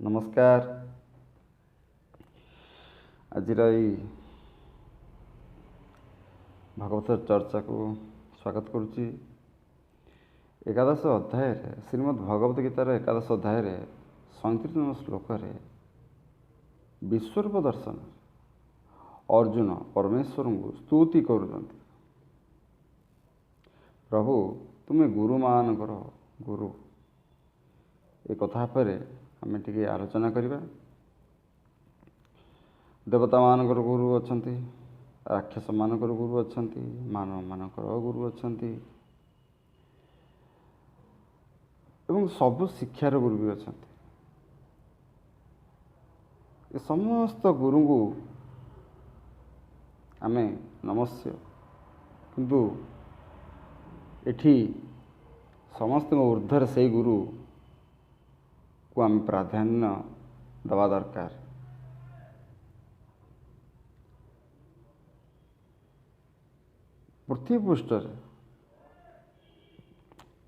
ନମସ୍କାର। ଆଜିର ଏଇ ଭଗବତ ଚର୍ଚ୍ଚାକୁ ସ୍ୱାଗତ କରୁଛି। ଏକାଦଶ ଅଧ୍ୟାୟରେ, ଶ୍ରୀମଦ୍ ଭଗବତ ଗୀତାର ଏକାଦଶ ଅଧ୍ୟାୟରେ 37 ନମ୍ବର ଶ୍ଲୋକରେ ବିଶ୍ୱରୂପ ଦର୍ଶନ ଅର୍ଜୁନ ପରମେଶ୍ୱରଙ୍କୁ ସ୍ତୁତି କରୁଛନ୍ତି। ପ୍ରଭୁ, ତୁମେ ଗୁରୁମାନଙ୍କର ଗୁରୁ। ଏ କଥା ଉପରେ ଆମେ ଟିକେ ଆଲୋଚନା କରିବା। ଦେବତାମାନଙ୍କର ଗୁରୁ ଅଛନ୍ତି, ରାକ୍ଷସମାନଙ୍କର ଗୁରୁ ଅଛନ୍ତି, ମାନବମାନଙ୍କର ଗୁରୁ ଅଛନ୍ତି ଏବଂ ସବୁ ଶିକ୍ଷାର ଗୁରୁ ବି ଅଛନ୍ତି। ଏ ସମସ୍ତ ଗୁରୁଙ୍କୁ ଆମେ ନମସ୍ୟ, କିନ୍ତୁ ଏଠି ସମସ୍ତଙ୍କ ଉର୍ଦ୍ଧ୍ୱରେ ସେଇ ଗୁରୁକୁ ଆମେ ପ୍ରାଧାନ୍ୟ ଦେବା ଦରକାର। ପୃଥିବୀ ପୃଷ୍ଠରେ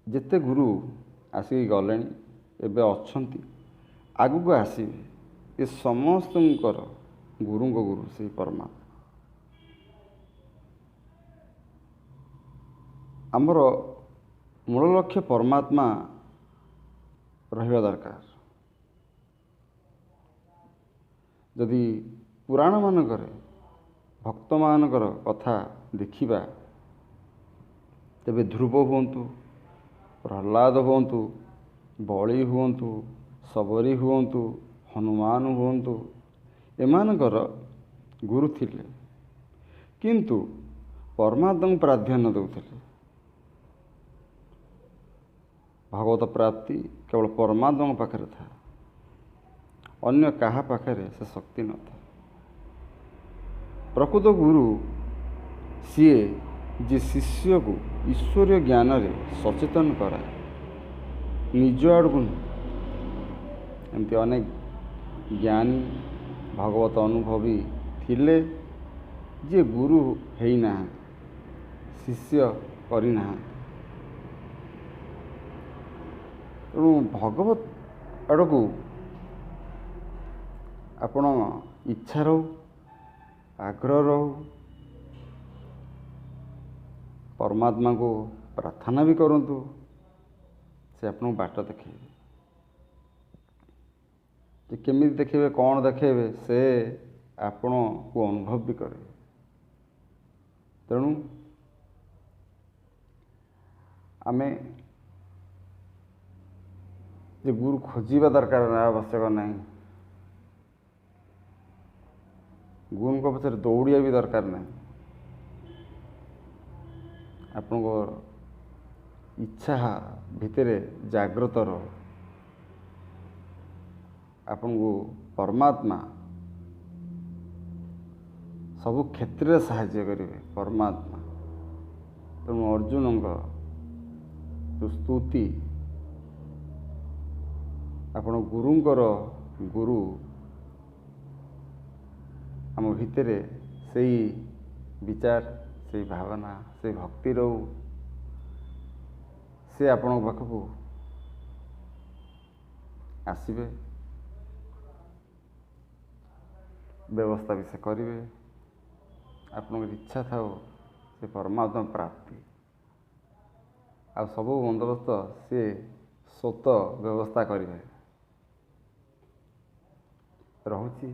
ଯେତେ ଗୁରୁ ଆସିକି ଗଲେଣି, ଏବେ ଅଛନ୍ତି, ଆଗକୁ ଆସିବେ, ଏ ସମସ୍ତଙ୍କର ଗୁରୁଙ୍କ ଗୁରୁ ସେଇ ପରମାତ୍ମା। ଆମର ମୂଳ ଲକ୍ଷ୍ୟ ପରମାତ୍ମା ରହିବା ଦରକାର। ଯଦି ପୁରାଣମାନଙ୍କରେ ଭକ୍ତମାନଙ୍କର କଥା ଦେଖିବା, ତେବେ ଧ୍ରୁବ ହୁଅନ୍ତୁ, ପ୍ରହ୍ଲାଦ ହୁଅନ୍ତୁ, ବଳି ହୁଅନ୍ତୁ, ଶବରୀ ହୁଅନ୍ତୁ, ହନୁମାନ ହୁଅନ୍ତୁ, ଏମାନଙ୍କର ଗୁରୁ ଥିଲେ, କିନ୍ତୁ ପରମାତ୍ମାଙ୍କୁ ପ୍ରାଧାନ୍ୟ ଦେଉଥିଲେ। ଭଗବତ ପ୍ରାପ୍ତି କେବଳ ପରମାତ୍ମାଙ୍କ ପାଖରେ ଥାଏ, ଅନ୍ୟ କାହା ପାଖରେ ସେ ଶକ୍ତି ନଥାଏ। ପ୍ରକୃତ ଗୁରୁ ସିଏ ଯିଏ ଶିଷ୍ୟକୁ ଈଶ୍ୱରୀୟ ଜ୍ଞାନରେ ସଚେତନ କରାଏ, ନିଜ ଆଡ଼କୁ ନୁହେଁ। ଏମିତି ଅନେକ ଜ୍ଞାନୀ ଭଗବତ ଅନୁଭବୀ ଥିଲେ ଯିଏ ଗୁରୁ ହେଇନାହାନ୍ତି, ଶିଷ୍ୟ କରିନାହାନ୍ତି। ତେଣୁ ଭଗବତ ଆଡ଼କୁ ଆପଣ ଇଚ୍ଛା ରହୁ, ଆଗ୍ରହ ରହୁ, ପରମାତ୍ମାଙ୍କୁ ପ୍ରାର୍ଥନା ବି କରନ୍ତୁ, ସେ ଆପଣଙ୍କୁ ବାଟ ଦେଖେଇବେ। ଯେ କେମିତି ଦେଖେଇବେ, କ'ଣ ଦେଖେଇବେ, ସେ ଆପଣଙ୍କୁ ଅନୁଭବ ବି କରିବେ। ତେଣୁ ଆମେ ଯେ ଗୁରୁ ଖୋଜିବା ଦରକାର ଆବଶ୍ୟକ ନାହିଁ, ଗୁରୁଙ୍କ ପଛରେ ଦୌଡ଼ିବା ବି ଦରକାର ନାହିଁ। ଆପଣଙ୍କ ଇଚ୍ଛା ଭିତରେ ଜାଗ୍ରତ ରହୁ, ଆପଣଙ୍କୁ ପରମାତ୍ମା ସବୁ କ୍ଷେତ୍ରରେ ସାହାଯ୍ୟ କରିବେ ପରମାତ୍ମା। ତେଣୁ ଅର୍ଜୁନଙ୍କ ଯେଉଁ ସ୍ତୁତି, ଆପଣ ଗୁରୁଙ୍କର ଗୁରୁ, ଆମ ଭିତରେ ସେଇ ବିଚାର, ସେଇ ଭାବନା, ସେଇ ଭକ୍ତି ରହୁ, ସେ ଆପଣଙ୍କ ପାଖକୁ ଆସିବେ, ବ୍ୟବସ୍ଥା ବି ସେ କରିବେ। ଆପଣଙ୍କର ଇଚ୍ଛା ଥାଉ ସେ ପରମାତ୍ମା ପ୍ରାପ୍ତି, ଆଉ ସବୁ ବନ୍ଦୋବସ୍ତ ସିଏ ସ୍ୱତଃ ବ୍ୟବସ୍ଥା କରିବେ। ରହୁଛି,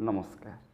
ନମସ୍କାର।